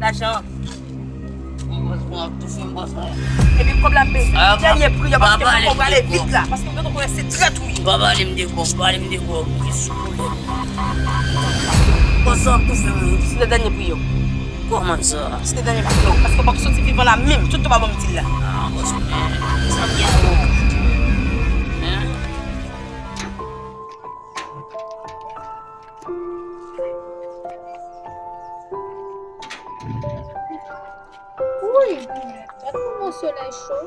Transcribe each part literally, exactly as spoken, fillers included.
Lajan. Mwen bòs mwen ap toufe m bòs mwen. Epi kòb la m bezwen. Dènye pri yo paske mwen kòb prale vit la. Paske m gentan konnen se trèt ou ye. Pa pale m de kòb, pale m de kòb. Wi, souple. Bòs mwen ap toufe m. Se te dènye pri yo. Kòman sa? Se te dènye pri yo. Paske w p ap soti vivan la menm. Tout ou pa ban m di l la. Ah, bòs mwen. Sa m gen avè w? Hein? Wouyy! Gad kòman solèy cho.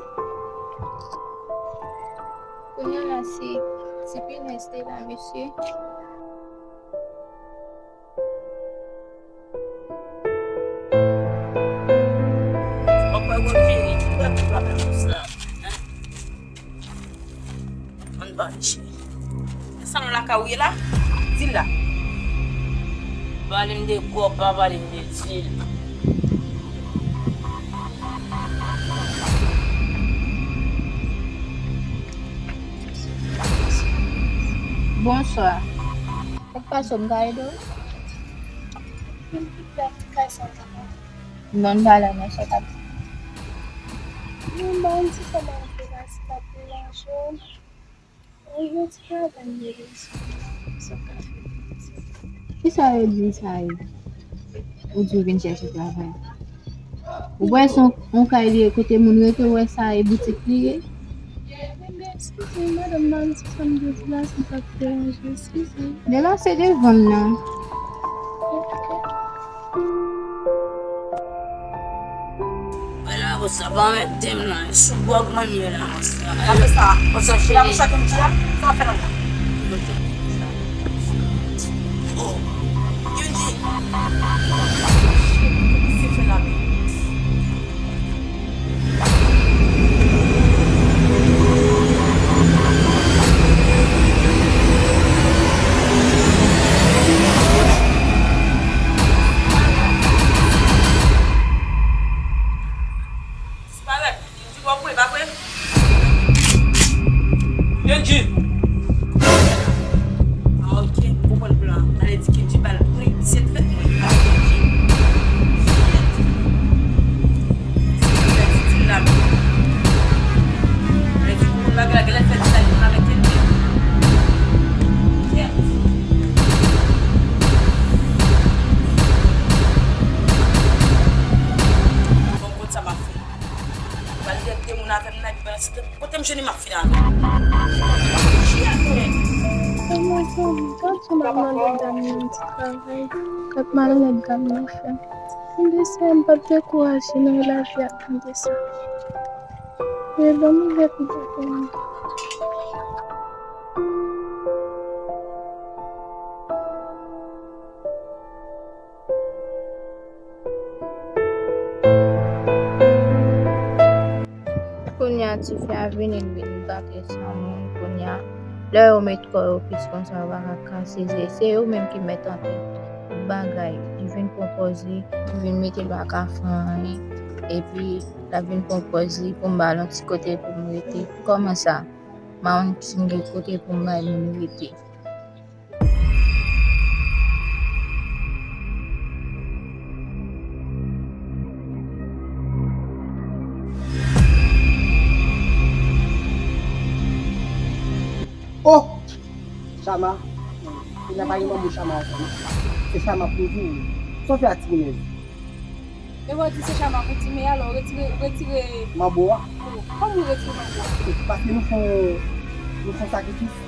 Kounye a la se ti pinèz te la, mesye. Ann pale, cheri. Sa nou lakay ou ye la? Di l la. Pale m de kòb, pa pale m de dil. Bonswa. Sa k pase w, m ka ede w? Mwen pa la nan sa k ap. Mwen ba yon ti kòmantè la, si pa deranje w. Mwen gen yon ti travay m bezwen sou sa w ka fè pou mwen. Kisa yo di sa ye? Ou di w vin chèche travay. Ou wè se yon, yon kay li ye kote moun rete, ou wè sa e boutik li ye? Ebyen, eskize, madanm, m pa konn si sa m dwe di la, si m pa t deranje, eskize. Delanse devan m nan. Ala, konsa, pa mete m nan, sou bò grann yo la, konsa. Apre sa, konsa, cheri. Sa w fè la? Oh, Kenji. Sa w fè la menm? Disparèt. Kenji, w ap mouri, pa vre? Kenji! Ah, ok, m konprann plan an. Sa vle di Kenji ba l pri, se trèt mwen, pa Kenji. Shit. Se pou pèdi dil la menm. Sa vle di pou moun bagay la, genlè fè dil la, li menm avèk Kenji. Shit. Bon, m konn sa m ap fè. Pral gen de moun avè m nan, epi pandan se tan, kote m jwenn li, m ap fin avè l. Shit, men. Mwen, mwen, mwen, gad jan m ap mande dam nan ti travay. Gad malonèt dam nan fè m. Tande sa, m p ap dekouraje nan lavi a, tande sa. Men ban m ouvè pou m pa konnen. Kounye a, tifi a vini, l vin gate san moun. Kounye a, Lè yo met kò yo piti konsa, yo pa ka kase. Se, se yo menm ki mèt antre tout bagay. Li vin pran pòz li, li vin mete l pa ka fè anyen. Epi, l ap vin pran pòz li pou m ba l yon ti kote pou m rete. Kòman sa? M pa konn si m gen kote pou m bay moun rete. Oh! Chama. Kounya pa gen manbo Chama ankò non. Se Chama pou di. Sa w fè a ti Ginèz? E w di se Chama pou di, men alò, retire, retire. Manbo a? Kòman w retire manbo a? Paske nou fè yon, nou fè yon sakrifis.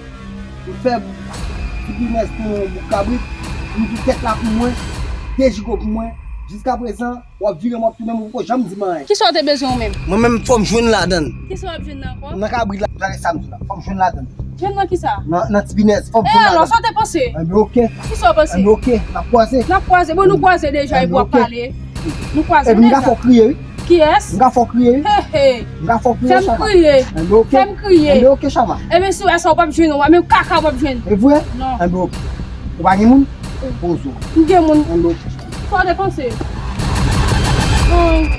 Nou fè ti Ginèz pran yon bouk kabrit, nou di tèt la pou mwen, de jigo pou mwen. Jiskaprezan, w ap vire m, w ap tounen m, ou poko janm di m anyen. Kisa w te bezwen ou menm? Mwen menm, fò m jwenn ladan l. Kisa w ap jwenn nan ankò? Nan kabrit la, gade sa m di w la. Fò m jwenn ladan l. Jwenn nan kisa? Nan, nan ti Ginèz, fò m jwenn ladan l. E alò, sa w te panse? Enben, oke. Kisa w panse? Enben, oke. N ap kwaze. N ap kwaze. Bon, nou kwaze deja, epi w ap pale. Nou kwaze deja. Epi m ka fè w kriye, wi. Kiyès? M ka fè w kriye, wi. He, he. M ka fè w kriye, Chama. Fè m kriye. Enben, oke. Fè m kriye. Enben, oke, Chama. Enben, si w wè sa, w p ap jwenn, w, menm kaka w p ap jwenn. E vre? Non. Enben, oke. Ou pa gen moun? Poze w. M gen moun. Enben, oke. Sa w te panse? Hum.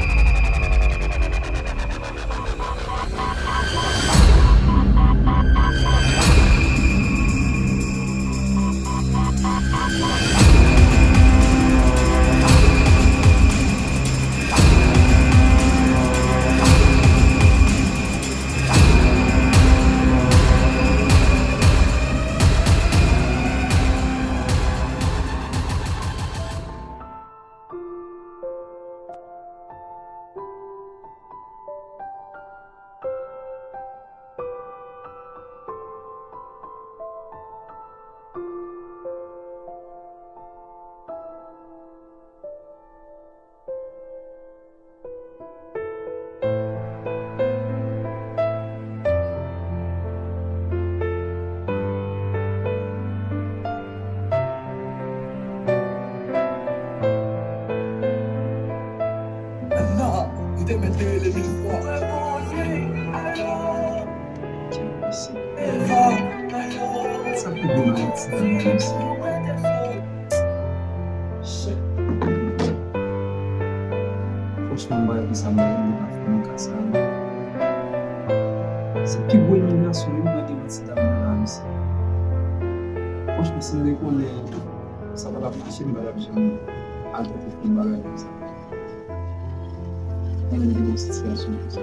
Anna, ou te mèt rele mil fwa. Sa pi bon nan Ayiti, nan Ayiti. Shit. Franchman, m pa wè kisa m ta vin fè nan ka sa a. Se pi gwo imilyasyon wi m tande yon ti dam nan lavi sa. Franchman, si m te konnen sa pa t ap mache, m pa t ap janm al tante fè yon bagay konsa. Mwen menm ki nan sitiyasyon konsa.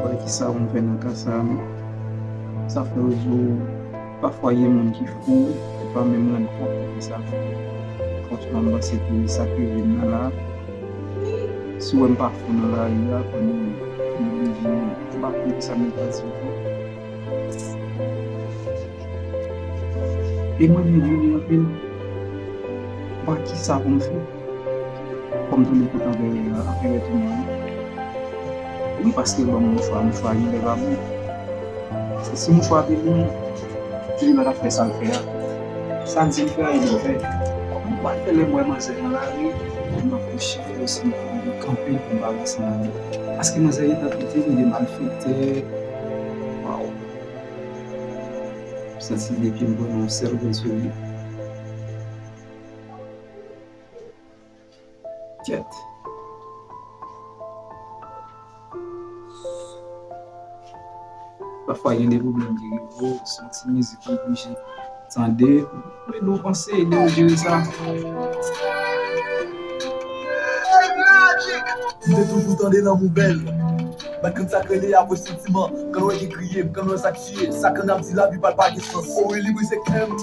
Wè kisa pou m fè nan ka sa a, non. Sa fè yo di w, pafwa gen moun ki fou, ki pa menm rann kont de sa. Franchman, m panse ke sa k rive m nan la, si w wè m pa fou nan lari a, konnen m oblije, m pa konn kisa m ta di ankò. E mwen menm, m jeni anpil. M pa kisa pou m fè. Fò m tounen kot anperè a, anperè tounen an. Wi, paske l ban m mouchwa, mouchwa a genlè pa bon. Paske si mouchwa a te bon, li pa t ap fè sa l fè a. Sa l di l fè a, li dwe fè. Kòman m pral fè lè m wè manzè nan lari, m ap fè chif yo si m kanpe pou m pa ranse nan li. Paske manzè gentan trete m de malfektè. Waw. M santi depi m pran yon sèl grenn sou li. Kyèt. Pafwa, gen de pwoblèm ki rive w, se yon ti mizik ou oblije tande, pou ede w panse, ede w jere sa. M te toujou tande lanmou bèl. Bat grenn sa k rele avwe santiman. Kan w wè gen kriye, kan w wè sa k tiye, sa k ann ap di lavi pa l pa gen sans. O wi, li brize kè m.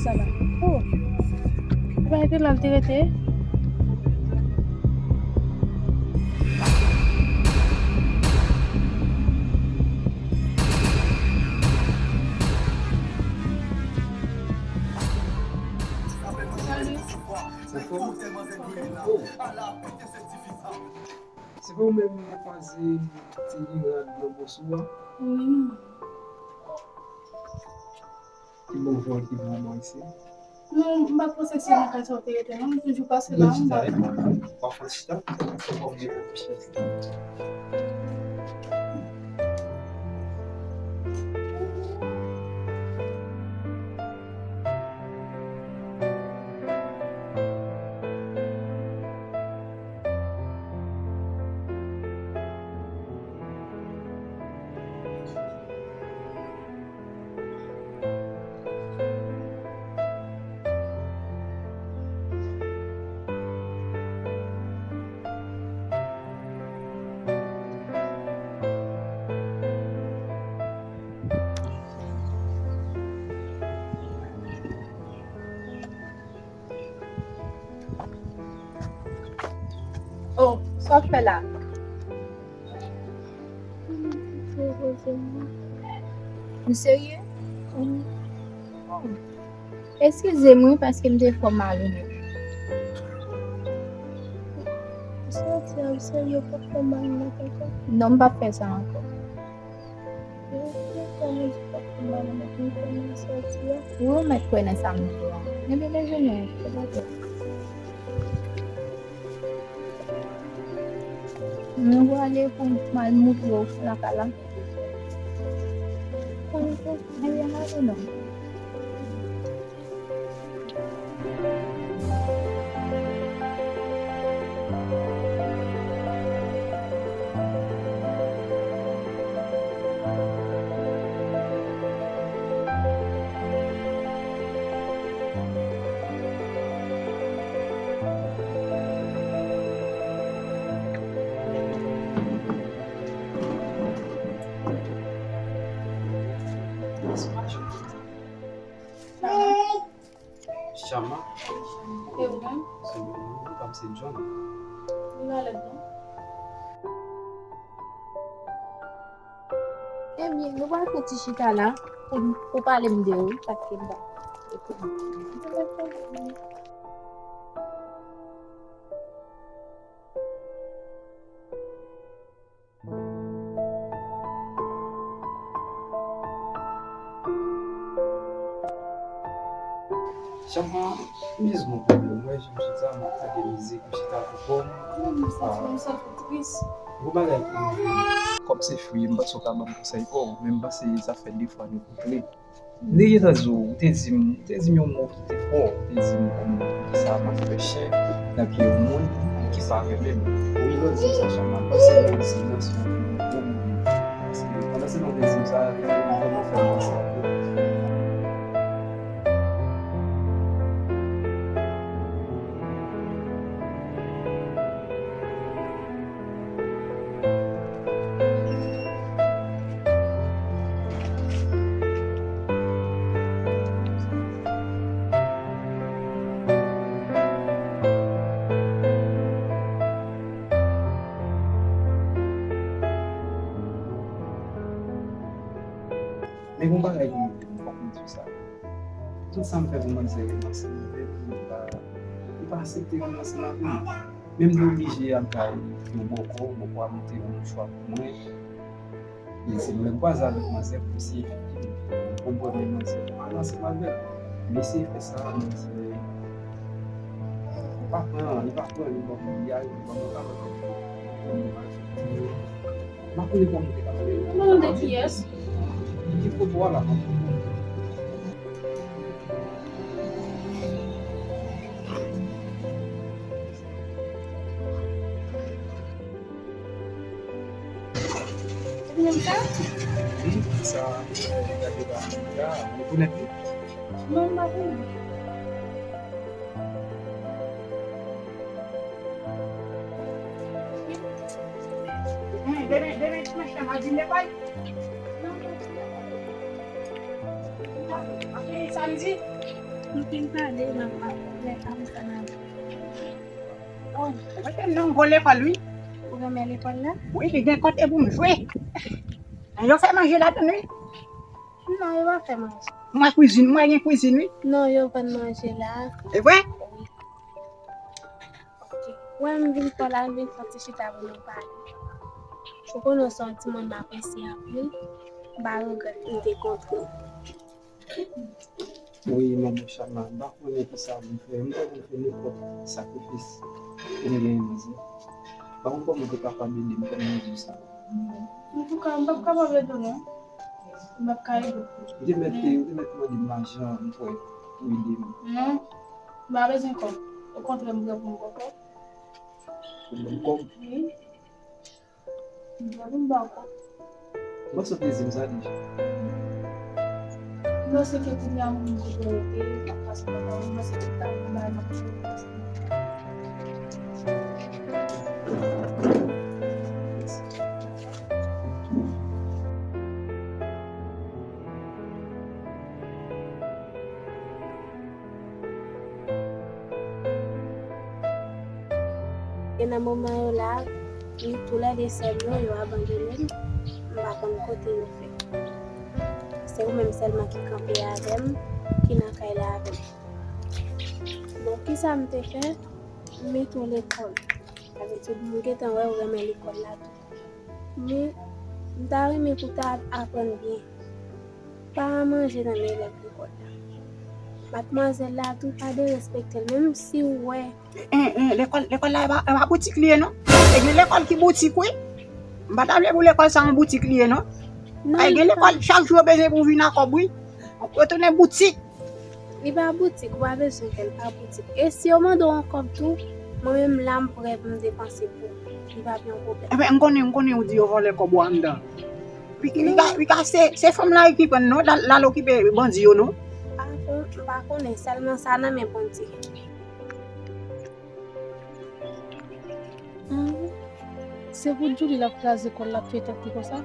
Sa la. Oh. Li pa rete la, li te rete. Anfòm? Oh. Se pa ou menm mwen kwaze ti Iran nan Bosou a? Wi, non. Ki bon vòl, ki bon mwen isi? Non, m pa t panse se nan katye w te rete, non. M toujou pase la, m pa. Chita, w ap fè chita, w ap gen chita. Oh, sa w ap fè la? Ou serye? Oh. Eskize m wi, paske m te fè w mal wi menm. Soti a, ou serye, ou p ap fè m mal non, tonton? Non, m p ap fè sa ankò. Wi, ou mèt kwè nan sa m di a. Ebyen, dejene, se pa grèv. Mwen prale pou m al moutre w lakay la. Ebyen, ale non. Shama. E ou menm? Se mwen menm, non pa m se John. Li malad non. Ebyen, nou pral fè ti chita la pou, pou pale m de ou, paske m pa. Chak fwa, m jis gon pwoblèm. Mwen, jan m chita, m ap tande mizik, m chita pou kò m. Mwen, m santi, m santi tris. Gon bagay pou m di. Kòm se fwi, m panse w ka ban m konsèy kò w, men m panse sa fè de fwa nou kouple. M te gentan di w, ou te di m, ou te di m yon mo ki te fò, ou te di m kòm kisa m ap fè chen nan pye yon moun ki pa renmen m. Wi, lè w di m sa, Chama, m panse lè w di m nan se yon gwo moman. Paske pandan se tan w te di m sa, li vrèman fè m panse anpil. Men gon bagay ki rive m, fòk m di w sa. Tout sa m fè pou manzè yo, manzè yo, li pa, li pa aksepte rann ansanm avè m. Men m te oblije al bay yon bòkò, bòkò a mete yon mouchwa pou mwen. E se lè m kwaze avèk manzè pou eseye fini, m konprann men manzè pa al ansanm avè l. M eseye fè sa, manzè li pa pran, li pa pran, li ban m piyay, li ban m yon kalòt. M pa konnen kòman m te ka fè. Non, de kiyès? Ki foto a la? Ou menm sa? Wi, sa, gade la, la, ou rekonèt li? Non, m pa konnen. Demen, demen dimanch la, m a vin lekòl. Samdi. M fin pale, m ap lè kòm sa nan. Oh, ou te nan gwo lekòl, wi. Ou renmen lekòl la? Wi, li gen kote pou m jwe. Yo fè manje ladan, wi. Non, yo pa fè manje. Mwen kwizin, mwen gen kwizin, wi. Non, yo vann manje la. E vre? Wi. Ok. Wè, m vin fè la, m vin fè ti chita pou nou pale. Ou konnen w se yon timoun m apresye anpil. M pa regrèt m te kontre w. Wi, manman Chama, m pa konnen ki sa pou m fè. M ta konn fè nenpòt sakrifis pou m genyen manzè. Pa konn kòman w te kapab ede m konn manzè sa. Antouka, m p ap kapab ede w non. M p ap ka ede w. Ou te mèt, ou te mèt mande m lajan, m kwè, pou ede m. Non, m pa bezwen kòb. Okontrè, m prè pou m ba w kòb. Pou m ba w kòb? Wi. M prè pou m ba w kòb. M panse w te di m sa deja. M panse ke kounye a moun kote w rete, m ap pase pa la, m panse tout tan m ba l, m ap di w. E nan moman yo la, wi, toulède sè m yo, yo abandone m, m pa konn kote yo fè. Se ou menm sèlman ki kanpe avè m, ki nan kay la avè m. Bon, kisa m te fè? M mete w lekòl. Sa vle di, m gentan wè ou renmen lekòl la tou. Men, m ta renmen pou w ta aprann byen. Pa manje nan men elèv lekòl la. Madmwazèl la tou, pa derespekte l, menm si w wè. En, en, lekòl, lekòl la, e pa, e pa boutik li ye, non. E gen lekòl ki boutik, wi. M pa ta vle pou lekòl sa yon boutik li ye, non. Non, e gen lekòl, chak jou yo bezwen pou vin a kòb, wi. Yo tounen boutik. Li pa boutik, ou pa bezwen fè l pa boutik. E si yo mande w yon kòb tou, mwen menm la m prè pou m depanse pou ou. Li pa gen yon pwoblèm. Enben, m konnen, m konnen ou di yo vòlè kòb ou anndan. Wi, wi, ka, wi, ka, se, se fanm la ki pran non, l al, l al okipe bandi yo non. M pa kon-, m pa konnen, sèlman sa nan men Bondye. Hum. Se pou Djouly l ap kraze kò l, l ap touye tèt li konsa?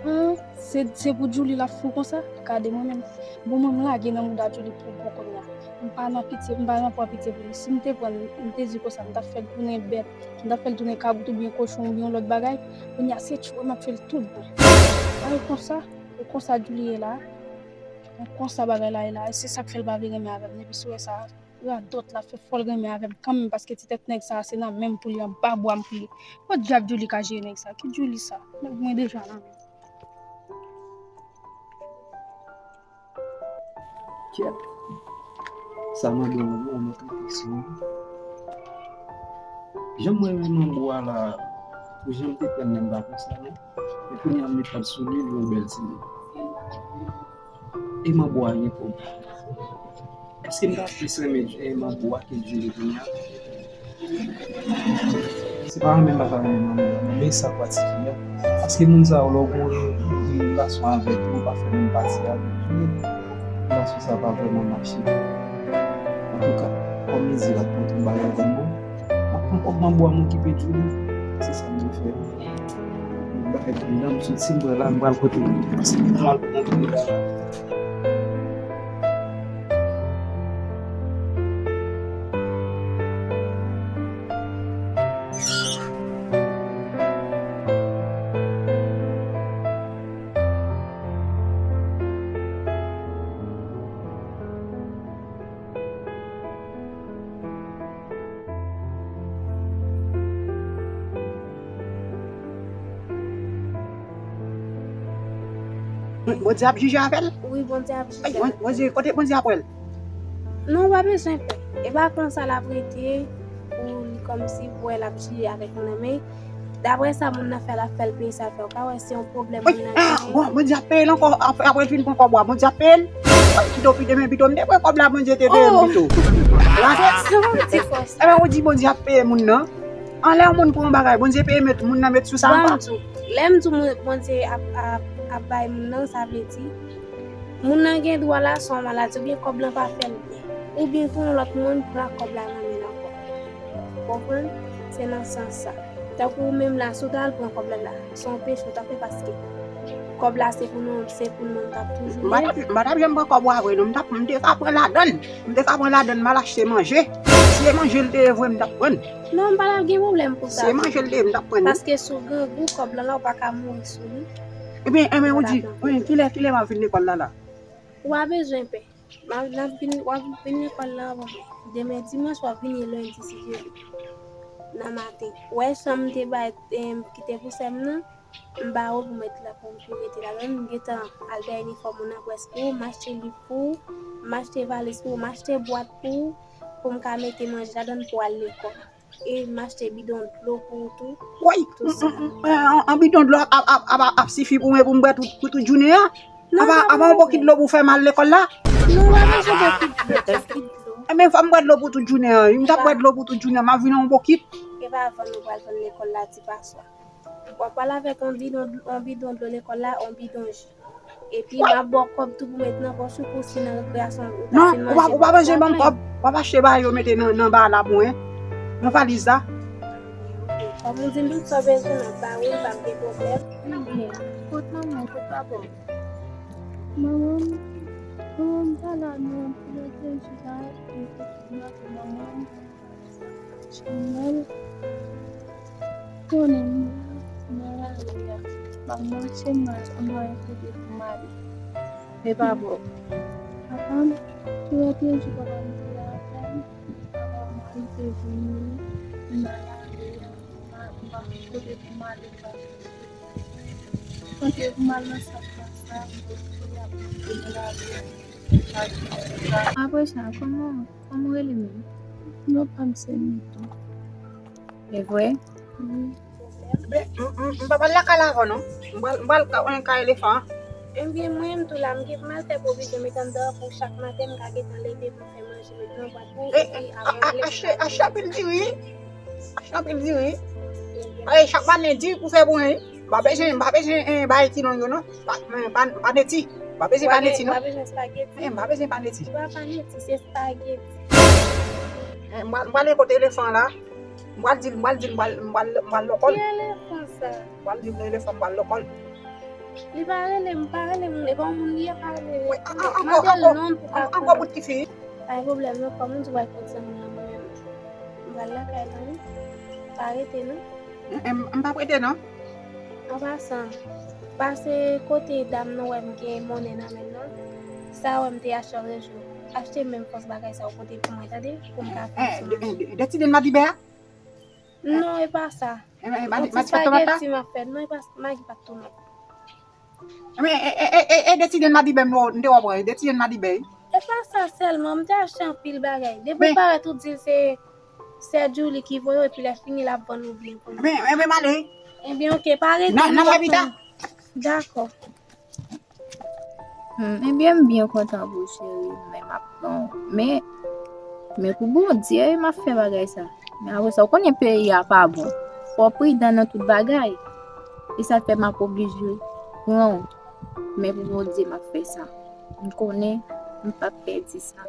Hum. Se, se pou Djouly l ap fou konsa? Gade mwen menm. Bon, mwen m lage nan mouda Djouly pou bon kounye a. M pa nan pitye, m pa nan pran pitye pou li. Si m te pran l, m te di konsa, m t ap fè l tounen bèt, m t ap fè l tounen kabrit oubyen kochon oubyen yon lòt bagay. Kounye a, se tchwe m ap tchwe l tout bon. Ay, konsa, e konsa Djouly ye la. Konsa bagay la ye la. E se sa k fè l pa vle renmen avè m. Depi sou wè sa. Radòt la fè fò l renmen avè m kanmenm, paske ti tèt nèg sa a se nan men m pou li, anba bwa m pou li. Podyab Djouly ka jere nèg sa, ki Djouly sa? Nèg mwen deja nan men m. Kèt. Sa mande yon, yon lòt refleksyon. Jan mwen renmen bwa la, pou jan m te pran l, m pa konsa non. E kounye a m met kòb sou li, l yon bèl ti nèg. E manbo a gen kòb. Èske m ta plis renmen, e, manbo a ke Djouly kounye a? Se pa renmen m pa ta renmen manbo a, non, men sa k patikilye. Paske moun sa yo, lè w gen yon relasyon avèk yo, ou pa fè menm pati avèk yo, relasyon sa pa vrèman mache. Antouka, kòm li di l ap pote yon bagay pou mwen, m ap pran kòb manbo a, m okipe Djouly. Se sa m vle fè. Bagay pou m nan, m soti, m pran la, m pral kote m. Paske m pral pran kote m la. Bondye ap jije avè l? Wi, Bondye ap jije avè l. Bondye, kote Bondye ap wè l? Non, ou pa bezwen pè. E pa konsa l ap rete pou li kòmsi pou wè l ap jije avèk moun nan, men daprè sa moun nan fè, l ap fè l peye sa l fè. Ou ka wè se yon pwoblèm moun nan genyen. Bon, Bondye ap peye l ankò, ap-, apre l fin pran kòb ou a, Bondye ap peye l? Kito pi demen pito, m te pran kòb la, Bondye te peye m pito. Sa w ap di konsa? Enben, ou di Bondye ap peye moun nan. Anlè yon moun pran yon bagay, Bondye peye met, moun nan met sou sa ankò. Bon, m di w, lè m di w moun, Bondye ap, ap, ap bay moun nan, sa vle di, moun nan gen dwa la, se yon maladi, oubyen kòb lan pa fè l byen. Oubyen tou yon lòt moun pran kòb la nan men l ankò. Ou konprann? Se nan sans sa. Tankou ou menm la, si w ta al pran kòb la la, se yon peche w ta fè paske Kòb la se pou nou, se pou nou, m t ap toujou ye. M pa t ap janm pran kòb ou a vre non, m t ap, m te ka pran ladann. M te ka pran ladann, m al achte manje. Si se manje l te ye vre, m t ap pran. Non, m pa t ap gen pwoblèm pou sa. Si se manje l te ye, m t ap pran. Paske si w grangou, kòb lan la, ou pa ka mouri sou li. Ebyen, ebyen, ou di, wi, kilè, kilè m ap vin lekòl la, la? Ou pa bezwen pè. M ap, n ap vin, w ap vin lekòl la anvan mwen. Demen dimanch, w ap vini lendi, si Dye vle. Nan maten. Ou wè chanm m te bay, em, kite pou sè m nan? M ba ou pou mete la, pou, pou mete ladan l. M gentan al dèyè inifòm ou nan pwès pou ou, m achte liv pou ou, m achte valiz pou ou, m achte bwat pou ou, pou m ka mete manje ladan l pou w al lekòl. E m achte bidon dlo pou ou tou. Woy! Tout sa. Yon, yon, yon bidon dlo ap, ap, ap, ap, ap sifi pou mwen pou m bwè tout, pou tout jounen an? Non, apa, apa yon bokit dlo pou fè m al lekòl la? Non, pa bezwen bokit dlo, bokit dlo. Ebyen, fò m bwè dlo pou tout jounen an. M t ap bwè dlo pou tout jounen an, m ap vin yon bokit. E pa vann ou pral vann lekòl la, ti paswa. W ap pale avèk yon bidon, yon bidon dlo lekòl la, yon bidon ji. Epi, m ap ba w kòb tou pou met nan pòch ou pou si nan rekreyasyon ou ta fin manje. Non, ou pa, ou pa bezwen ban m kòb. W ap achte bagay yo mete nan, nan ba la pou mwen. Nan valiz la. Kòm ou di m tout sa w bezwen, m ap ba ou l, pa gen pwoblèm. Ebyen, kot manman w, kot papa w? Manman m, manman m pa la non, pou yo te chita, epi m ap manman m. Chanèl, konnen m nan lari a, m ap mache, m pa, m pa gen kote pou m ale. E pa bon. Papa m, tou lòt jou papa m te la avè m, papa m te vini, m nan lari a, m pa, m pa gen kote pou m ale, m pa gen kote pou m ale nan sa k pase a, m te ap mache nan lari a. Apre sa, kòman, kòman w rele menm? Non pa m se Nito. E vre? Wi. Men, m, m, m pa pral lakay la avè w non. M pral, m pral ka, mwen ka elefan an. Ebyen, mwen menm tou la, m gen, m al fè pwovizyon, met anndan pou chak maten, m ka gentan leve pou m fè manje, met nan bwat pou, epi avan m leve, achte, achte anpil diri. Achte anpil diri. Ebyen, chak maten diri pou fè pou mwen. M pa bezwen, m pa bezwen, eh, bagay ti long yo non. Pa, eh, pa, paneti. M pa bezwen paneti non. M pa bezwen spageti. Eh, m pa bezwen paneti. Se pa paneti, se spageti. Eh, m pral, m pral kote elefan la. M pral di l, m pral di l, m pral, m pral, m pral lekòl. Ki elefan sa? M pral di l elefan, m pral lekòl. Li pa rele m, pa rele m, e pa yon moun li ye, pa rele m. Wi, an, an, mande l non pou ka konnen. Ankò bout tifi. Pa gen pwoblèm non, kòm ou di w al kot zanmi an, mwen menm m pral lakay la wi. Pa rete non. M, m, m p ap rete non. An pasan, pase kote dam nan wè m gen monnen nan men l lan. Sa wè m te achte lòt jou. Achte menm fòs bagay sa yo pote pou mwen, tande? Pou m ka fè ti manje. De, de, de ti den madibè a? Non, e pa sa. Yon ti spageti m ap fè. Non, e pa magi pat tomat. Men, e, e, e, e, e de ti den madibè m te wè w pran, e de ti den madibè wi. E pa sa sèlman, m te achte anpil bagay. Depi w parèt ou di l se sè Djouly ki voye w, epi lè fini l ap vann ou byen pou mwen. Men, men, men m ale wi. Ebyen, oke, pa rete non, n ap wè pita. Dakò. Hmm, ebyen, m byen kontan pou w, cheri, men m ap pran w. Men, men pou Bondye, wi, m ap fè bagay sa. Men apre sa, ou konnen peyi a pa bon. Fò w pridan nan tout bagay. E sa k fè m ap oblije pran w. Men pou Bondye, m ap fè sa. M konnen m p ap pèdi sa.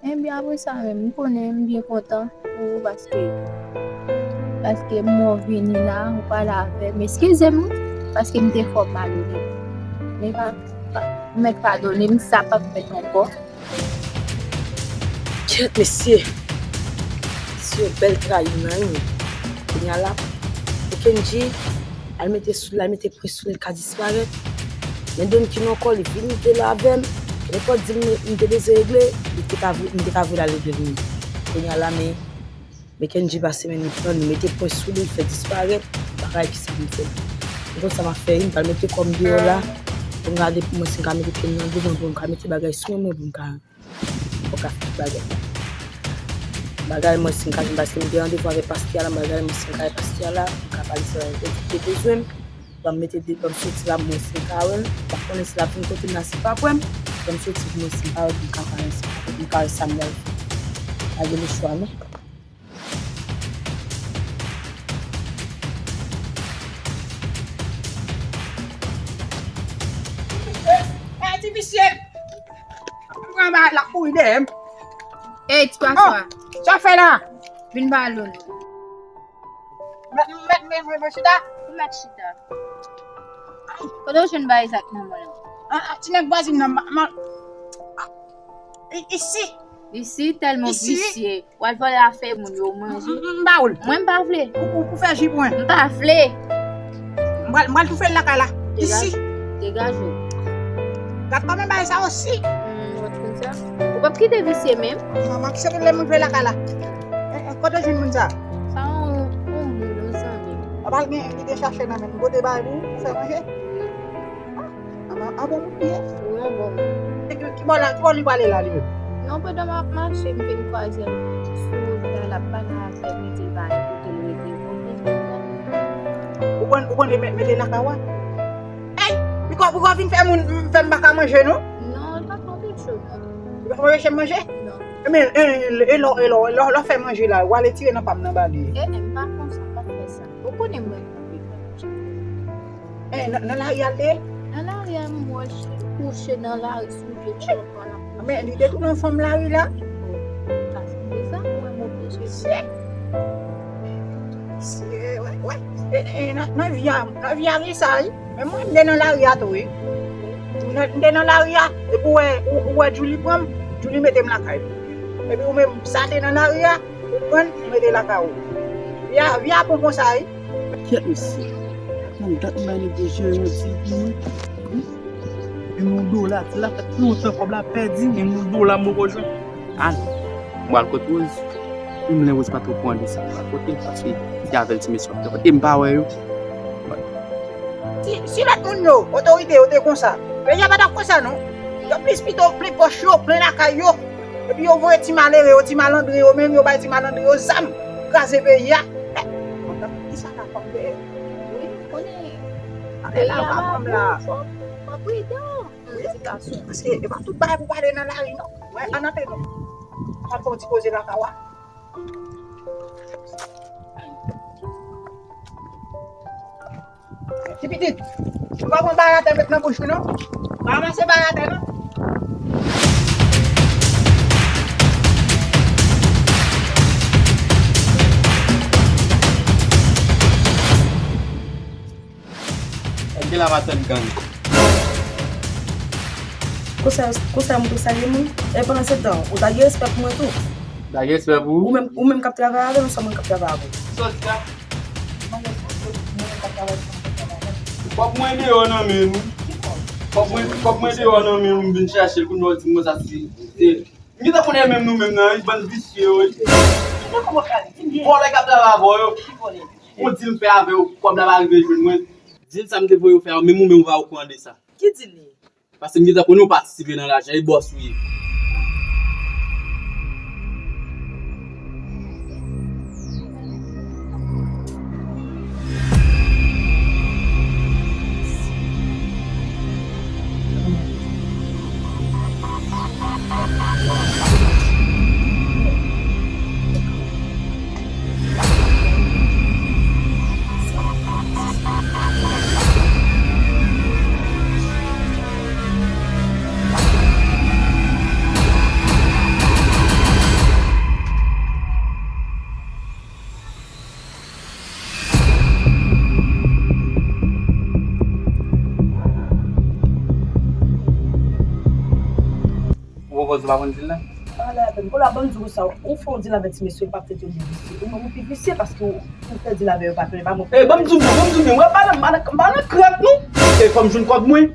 Ebyen, apre sa menm, m konnen m byen kontan pou ou paske, paske m wè w vini la, ou pale avè m. Eskize m, wi, paske m te fè w malonèt. Men pa, pa, ou mèt padone m, sa p ap fèt ankò. Kèt, mesye! Se yon bèl trayi m nan, wi. Kounye a la, Kenji al mete sou l, al mete pwen sou l, li ka disparèt. Men Don King ankò, li vin, li te la avè m. Kenenpòt di m, m te bezwen regle, li te ka voye, m te ka voye l al regle li menm. Kounye a la, men, men Kenji pase men li pran, li mete pwen sou li, li fè disparèt. M pa ka wè kisa pou m fè. M konn sa m ap fè, wi, m pral mete kò m deyò la, pou m gade pou mwen si m ka mete pye m nan devan, pou m ka mete bagay sou mwen, mwen, pou m ka Fòk ap fè tout bagay. Bagay mwen si m ka jwenn, paske m gen randevou avèk pastè a la, bagay mwen si m ka wè pastè a la, m ka pale sa l te bezwen m. Ban m mete de, ban m soti la, mwen si m ka wè l. M pa konnen si l ap vin kote m la, si l p ap wè m. Ban m soti pou mwen si m pa wè l, pou m ka pale ansanm avè l, pou m ka wè sa m pral fè. Pa gen lechwa non. Ti visye, ti visye. Mwen ba l ap kouri dèyè m. Ey, ti paswa. Oh, sa w fè la? Vin ba loun. Mèt, mèt, mèt, mèt, mèt chita. Ou mèt chita. Kote w jwenn bagay sa k nan men w? Ah, ah, ti nèg vwazin nan, ma, ma, ah, i- isi. Isi tèlman visye. W al vòlè afè moun yo, w manje. M- m- m ba w l. Mwen, m pa vle. Pou, pou, pou fè ji pou mwen. M pa vle. M pral, m pral toufe l lakay la. Isi. Degaje w. Gad kòman bagay sa osi. Hmm, w ap konn sa. Ou p ap kite visye menm. Manman, ki se lè moun vle lakay la. Eh, eh, kote w jwenn moun sa? Sa yon, yon moun, yon zanmi. W ap al gen ide chache nan men l. M pote bagay pou ou, pou fè manje. Ah, ah, ah, bon, moun ye. Wi, yon bon moun. E ki, ki bò la, ki bò li prale la, li menm? Non, pandan m ap mache, m vin kwaze l sou wout la, l ap pale avè m, li di l pa gen kote l rete, bon, li di l. Ou konn, ou konn met, mete lakay ou a? Ey, piko, piko vin fè moun, fè m pa ka manje, non? Non, li pa t anpeche w, non. Li pa t anpeche m manje? Non. Men, e, e, e lò, e lò, lò, lò fè manje la, w ale tire nan pa m nan ba li. E, e, m pa konsa, m pa fè sa. Ou konnen mwen, mwen, mwen. Eh, nan, nan lari a l te ye? Nan lari a, m wè l kouche nan lari sou pye tchòk an ap. Men, li te tounen yon fanm lari la. Bon, paske deza, mwen, mwen oblije. Si, eh, wè, wè. Eh, eh, nan, nan vi a, nan vi a gen sa, wi. Men mwen, m te nan lari a tou, wi. Nan, m te nan lari a, epi ou wè, ou, ou wè Julie pran m, Julie mete m lakay li. Epi ou menm, sa te nan lari a, ou pran l, ou mete l lakay ou. Vi a, vi a bon konsa, wi. Kèt mesye. Nan dat mwen neglije yon ti pi mwen. Wi. Yon mil dola, ti la fèt lontan kòb la pèdi, yon mil dola m poko jwenn. Al. Mwen al kot Rose. Menm lè Rose pa twò pran de sa. Mwen al kote l paske se avè l ti mesye ap fè. E m pa wè yo. Si, si lòt moun yo, otorite yo te konsa, peyi a pa t ap konsa non. Yo plis pito plen pòch yo, plen lakay yo. Epi yo voye ti malere yo, ti malandren yo, menm yo bay ti malandren yo zam, kraze peyi a. Kisa k ap pase? Wi, konnen. Peyi a pa bon, fò, fò pridan nan edikasyon. Paske e pa tout bagay pou pale nan lari non. Mwen, ann antre non. Al fè yon ti koze lakay ou a. Ti pitit, ou pa pran bagay atè met nan bouch ou non. Pa ranmase bagay atè non. Èske gen la matant gang? Konsa, konsa moun te salye moun. E pandan se tan, ou ta gen respè pou mwen tou. Ta gen respè pou ou? Ou menm, ou menm k ap travay avè l, ou sèlman k ap travay avè l. Sòt la. Kòb mwen deyò nan men nou. Kòb mwen, kòb mwen deyò nan men nou, m vin chache l, kounye a w di m konsa si se, m gentan konnen menm nou menm nan, wi, bann visye yo, wi. Vòlè k ap travay avè w yo. Ou di m fè avè w, kòb la pa rive jwenn mwen. Di l sa m te voye w fè a, menm ou menm ou pa okouran de sa. Ki di l li? Paske m gentan konnen w patisipe nan lajan, e bòs ou ye. Ou ankò di w pa konn di l la? Pale avè m. Kounye a, ban m di w sa, ou fè yon dil avè ti mesye, l p ap trete w de visye. Ou menm, ou pi visye paske ou, ou fè dil avè yo pa plen, pa mwen. Eh, ban m di w byen, ban m di w byen. Wè, pa nan, pa nan, pa nan krèk, non. Eh, fò m jwenn kòb mwen.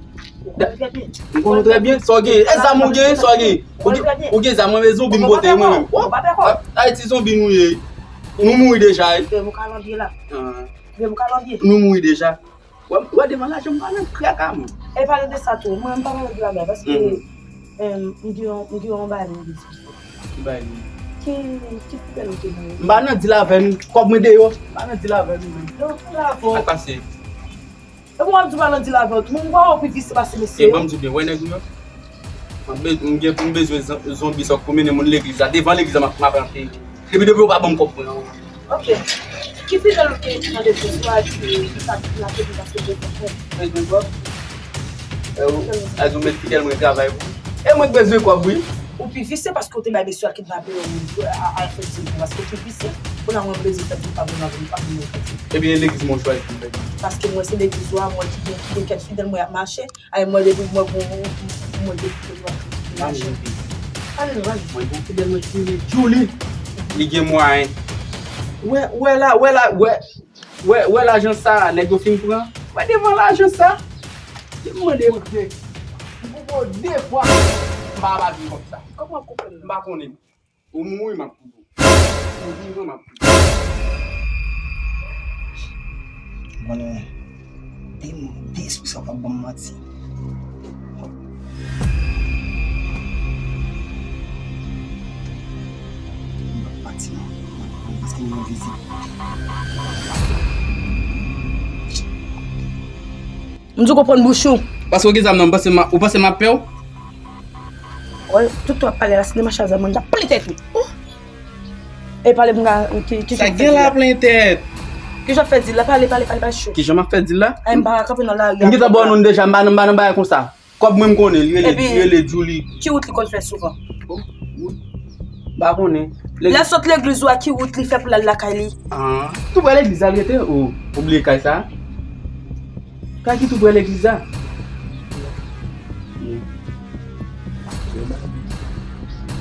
M konnen w trè byen. Sa w gen? E zam ou gen? Sa w gen? Ou gen, ou gen zam, mwen, men zonbi m pote, mwen menm. Ayiti zonbi nou ye. Nou mouri deja, wi. Nou mouri deja. Wè, wè, devan lajan, m pa nan krèk a mwen. E pale de sa tou, mwen, m pa pale de la mè, paske, em, m gen yon, m gen yon bagay mwen vle di. Ki bagay li? Ki, ki fidèl ou te gen? M pa nan dil avè nou, kòb mwen deyò. M pa nan dil avè nou menm. Donk, bravo. Sa k pase? E pou w ap di w pa nan dil avè w tou, mwen, m kwè w pi visye pase mesye yo. E ban m di w byen, wè nèg ou yo? M ap be-, m gen pou m bezwen zon-, zonbi sa k pou mennen moun legliz la. Devan legliz la, m ap, m ap rantre. Epi depi w pa ban m kòb mwen an. Ok. Ki fidèl ou te tande pou swa di sa ki la te di paske te konprann? Bezwen kòb? E ou, a di w met fidèl mwen travay pou ou. E mwen k bezwen kòb, wi. Ou pi visye paske ou te bay mesye a kidnape yon moun pou a, a, al fè dil pou paske ou pi visye. Kounye a mwen bezwen fè ti pa moun avè m, pa moun avè m. Ebyen, legliz mwen chwazi pou fè. Paske mwen se legliz ou a, mwen ki gen, ki gen kèk fidèl mwen ap mache. Ay, mwen depi mwen gon, mwen depi mwen gon. Ale, ale. Mwen gon fidèl mwen ki rele Julie. Li gen mwayen. Wè, wè la, wè la, wè. Wè, wè lajan sa a, nèg yo fin pran. Wè devan lajan sa a. Depi mwen de. Kote? M koupe w de fwa. M pa va vin kòm sa. Kòman w koupe m? M pa konnen. Ou mouri, m ap koupe w. Ou vivan, m ap koupe w. Konnen, de, de espri sa p ap ban m manti. M p ap manti non, paske m envizib. M di w konprann bouch ou. Paske w gen zam nan, ou panse m a, ou panse m ap pè w? Wè, tout w ap pale la, si te mache a zam mwen, m t ap plen tèt ou. Oh! E pale m ka, ki, ki jan m fè di la? Sa gen la plen tèt. Ki jan m fè di la? Pale, pale, pale, pale cho. Ki jan m ap fè di la? Ay, m pa ka kanpe nan lari a. M gentan ba w non deja, m pa nan, m pa nan bagay konsa. Kòb mwen m konnen, li rele, li rele Julie. Ki wout li konn fè souvan? Oh, wout. M pa konnen. Lè l sot legliz ou a, ki wout li fè pou l al lakay li? Ah, tou prè legliz la l rete? Oh, ou bliye kay sa? Kay ki tou prè legliz la.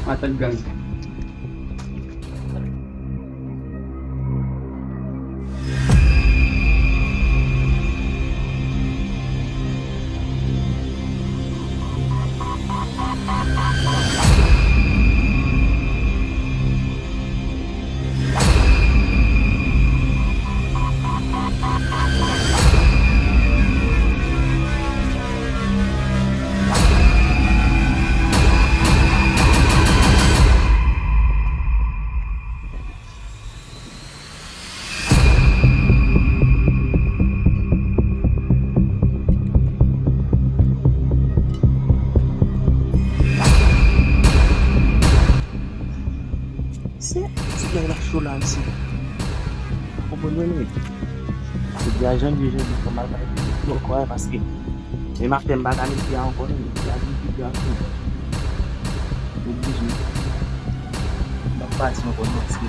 Matant gang. Se ti nèg la cho la, mesye. Ou konprann mwen, men. Se di a jan li ye, jan li ye, fò m al bay li bòkò a, paske menm afè m pa ka mete a ankò, non, mete a vin pi grav tou. Oblije. M ap pati ankò, non, paske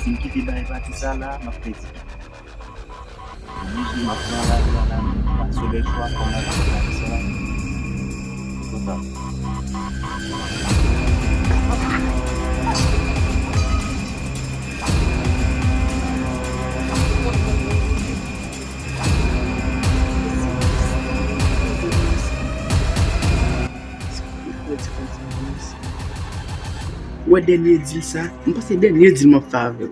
si m kite bagay pati sa la, m ap pèdi. Oblije m ap pran lari a la, m ap sou lè chwa kòm lari a la. Konsa. Wè dènye dil sa, m panse dènye dil m ap fè avè l.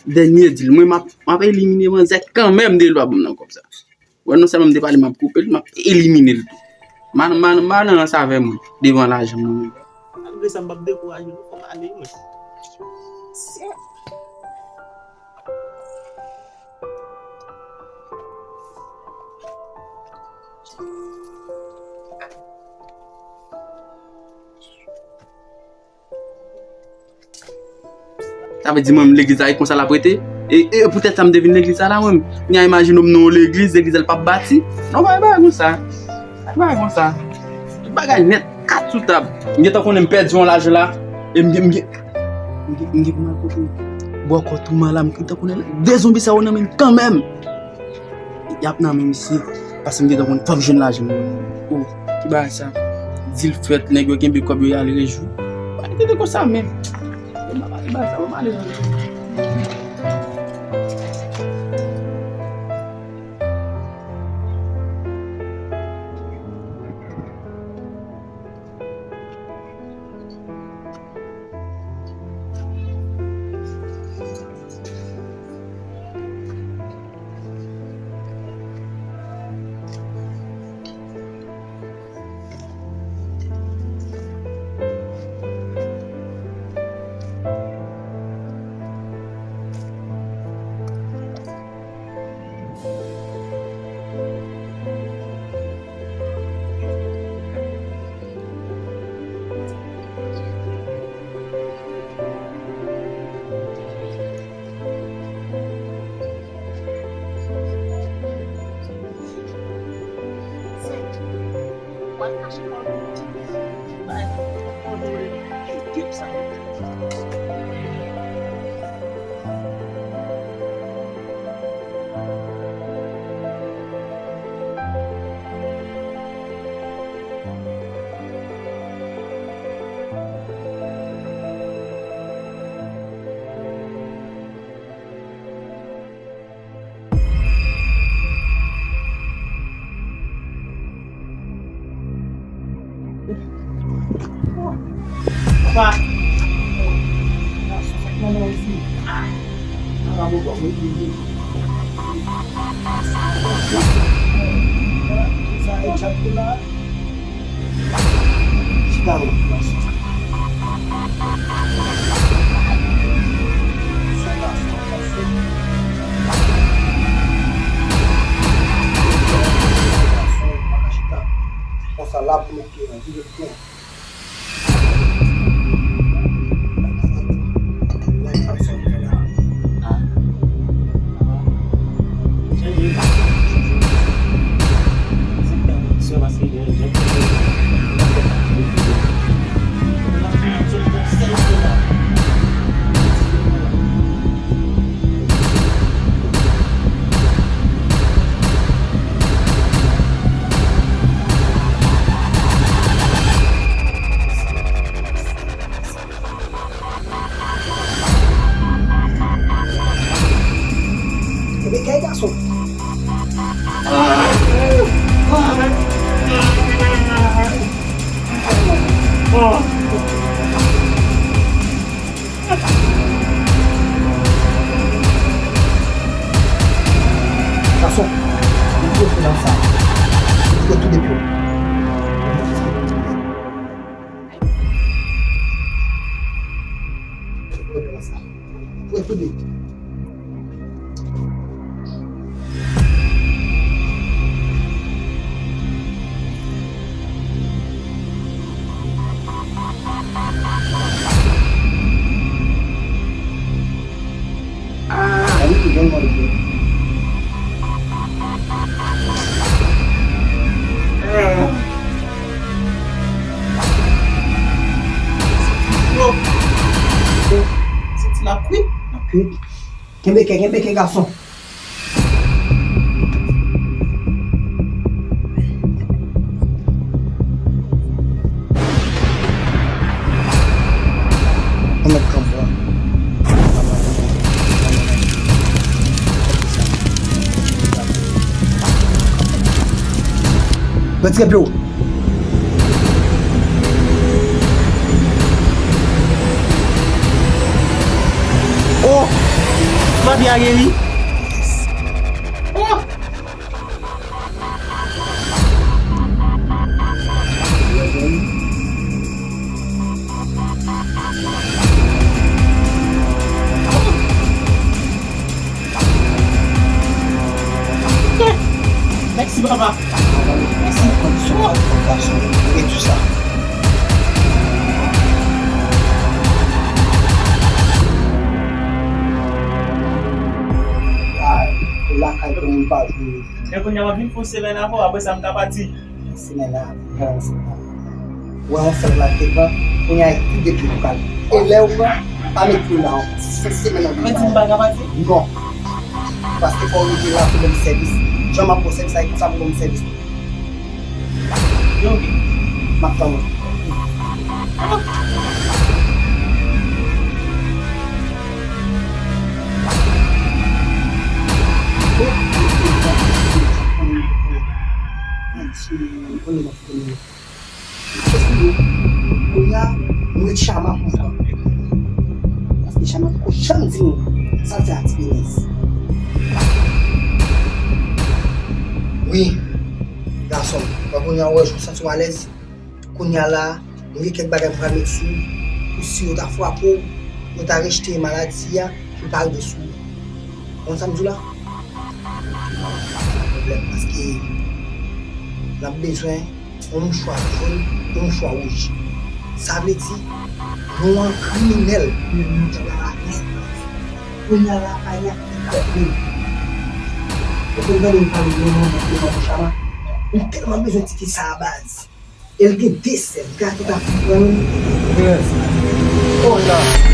Dènye dil. Mwen, m ap, m ap elimine manzè kanmenm, de lwa ban m nan kòb sa. Wè, non sèlman m te pale, m ap koupe l, m ap elimine l tou. M a, m a, m a nan rans avè mwen, devan lajan mwen menm. Malgre sa, m p ap dekouraje, non, fò m ale, mwen. Sa vle di mwen, legliz la, e konsa l ap rete? E, e poutèt sa m te vin legliz la, la, mwen. Kounya, imajine w, m nan yon legliz, legliz la, l p ap bati. Non, pa gen bagay konsa. Pa gen bagay konsa. Tout bagay nèt, kat sou tab. M gentan konnen m pèdi yon lajan la. E m gen, m gen, m gen, m gen pou m al kote bòkò touman la, m gentan konnen de zonbi sa yo nan men m kanmenm. Y ap nan men misye. Paske m gentan konn fòk jwenn lajan mwen. Oh, ki bagay sa? Dil fèt, nèg yo kenbe kòb yo, y al rejwi. Bagay te konsa menm. E m pa pale bagay sa, m ale nan Gason, sa k nan men w isit? Sa ka bon, bon, wi, wi, wi. Sa e chat pou la. Chita, wi, gason. Gason, gason, gason. Gason, pa ka chita. Konsa la pou nou ki an, dirèkteman. Kenbe kèk gason. Gason, ou fouye nan sa. Ou fouye tou de pye w. Ou fouye nan sa. Ou fouye tou de. Ah, li tou jwenn mwen tou. Ah. Yo. Santi n ap kwit. N ap kwit. Kenbe kè, kenbe kè, gason. Ou mèt kanpe a. Retire pye w. Oh! Papi a geri. Oh! Mèsi, papa. Mèsi. Kondisyon pa t bon, gason. Ou gen tou sa. Ay, lakay pou moun pa jwe. Men kounye a, m ap vin fè yon semèn avè w, apre sa, m ka pati. Semèn la, pran yon semèn. Wè yon sèl la te pran, kounye a, tout de pye pou kal. E lè ou pran, pa met pye w la ankò. Se semèn nan. Mwen di m pa ka pati? Non. Paske fò w rete la pou ban m sèvis. Jan m ap ba w sèvis la, e konsa pou ban m sèvis tou. Yo, oke. M ap tann ou. Kounye a, nou ret Chama pou pran. Paske Chama poko janm di nou sa l fè ak Ti Benèz. Wi, gason m, mwen kounye a, ou wè, jan w santi w alèz. Kounye a la, nou gen kèk bagay m pral met sou ou, pou si yo ta frape w, yo ta rejte maladi a, pou l pa rive sou ou. Ou konn sa m di w la? Pa gen pwoblèm, paske n ap bezwen yon mouchwa jòn, yon mouchwa wouj. Sa vle di, nou an kriminèl, nou te ba la nèt. Kounye a la, pa gen afè krèt menm. Ou konn tande m pale de yon manman, de manman Chama? M tèlman bezwen ti fi sa a baz. E l gen de sè, gade tout afè pran menm. Yes. Oh la.